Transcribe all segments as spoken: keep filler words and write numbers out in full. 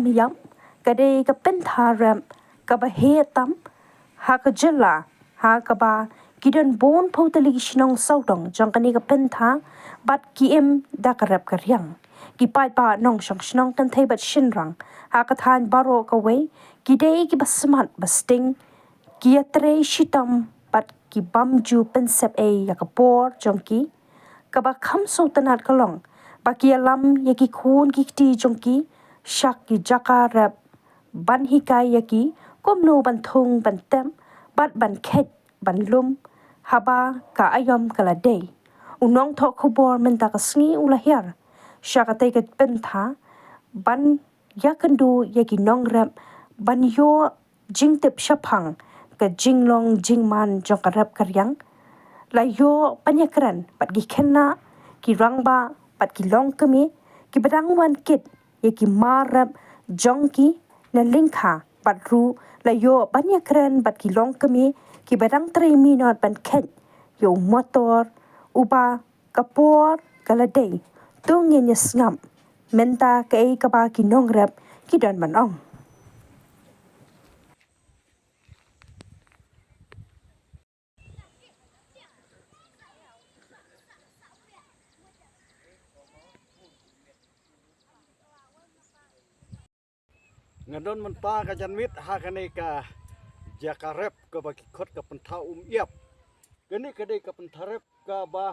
Ïap, ka dei ka pyntha rep kaba heh tam ha ka jylla, ha kaba ki don bun phew tylli ki shnong sawdong jong kane ka pyntha, bad ki im da ka rep ka riang. Ki paidbah nongshong shnong kynthei bad shynrang ha ka thaiñ baroh kawei, ki dei kiba smat ba sting, ki ïatrei shitom bad ki bym ju pynsep ei ïa ka por jong ki. Kaba kham sngewtynnat ka long ba ki ïalam ïa ki khun ki kti jong ki sha ki jaka rep, ban hikai ïa ki kumno ban thung, ban tep bad ban kheit, ban lum haba ka aïom ka la dei. U nongthoh khubor mynta ka sngi u la hiar sha katei ka pyntha ban ïakynduh ïa ki nongrep ban ïoh jingtip shaphang ka jinglong jingman jong ka rep ka riang. La ïoh ban ïakren bad ki khynnah, ki rangbah bad ki longkmie kiba dang wan kit ïa ki mar rep jong ki na lyngkha, bad ruh la ïoh ban ïakren bad ki longkmie kiba dang trei minot ban kheit ïa u motor uba ka por ka la dei. To ngin ïa sngap mynta kaei kaba ki nongrep ki don ban ong. Nga don mynta ka janmiet ha kane ka jaka rep kaba ki khot ka pyntha Umïap. Kane ka dei ka pyntha rep kaba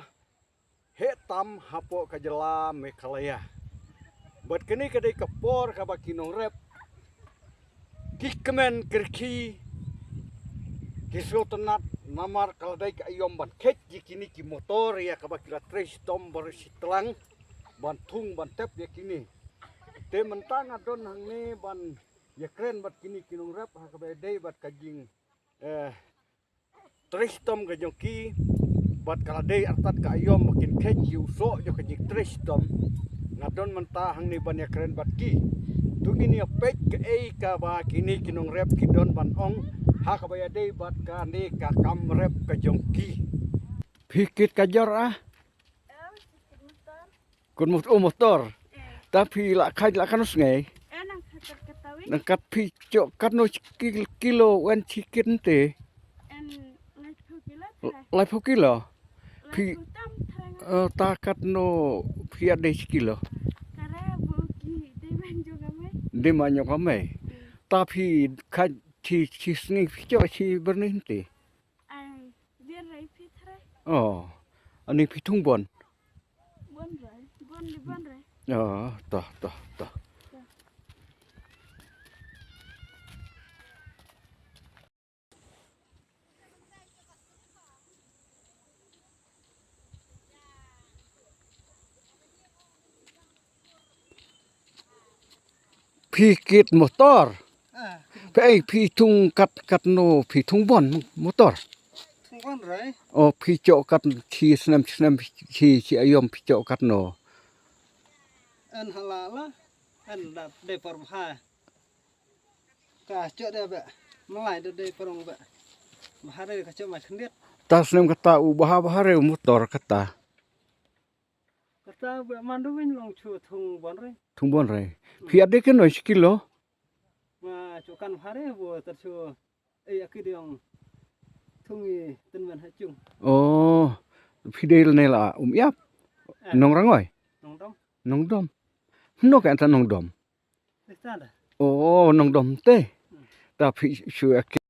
heh tam hapoh ka jylla Meghalaya. Bad kane ka dei ka por kaba ki nongrep ki kmen kyrki, ki sngewtynnat namar ka la dei ka aïom ban kheit ïa kine ki motor ïa kaba ki la trei shitom baroh shi tlang ban thung ban tep ïa kine. Te mynta nga don hangne ban ïakren bad kine ki nongrep ha kaba ïadei bad ka jing, eh, trei shitom ka jong ki, bad ka la dei artat ka aïom ba kin kheit ïa u soh jong ka jingtrei shitom. Nga don mynta hangne ban ïakren bad ki. To ngin ïa peit kaei kaba kine ki nongrep ki don ban ong ha kaba ïadei bad kane ka kam rep ka jong ki. Phi kit ka jor ah? Kut mot-, oh, motor. Eh. Ta phi la khat la kan sngi. Eh, nang khat kat kata wi. Nang kat phi chok katno kil-, kilo wan chi kit nte. En laiphew kilo. Laiphew kilo. Phi, laiphew tam thrang. Eh, ta katno phi ade chi kilo. Kara bu ki dei man jong kami. Dei man jong kami. Hmm. Ta phi khat chi, chi sngi phi chok chi byrni nte. Ai, dir rai phi thrai. Oh, ani phi thung bon. Bon rai, bon li bon rai. Oh, toh, toh, toh. Toh. Phi kit motor. Ah. Phi, phi thung kat, katno, phi thung bon motor. Thung bon rai. Oh, phi chok kat chi snem, chi snem, chi, chi aïom phi chok katno. En hala la, en da de por bha. Ka chok de be, malai de de por be. Bha re ka chok ma khyndiat. Ta snem kata u bha, bha re u motor kata. Kata ba mandu win long chu thung bon re. Thung bon re. Hmm. Phi ade keno chi kilo? Ma chu kan phare bo tar chu ei aki diong thung i ten men ha chung. Oh, phi de ne la Umïap. Eh. Nongrangoi. Nongdom. Nongdom. No ka anta Nongdom. Esta da. Oh, Nongdom te. Hmm. Ta phi chu aki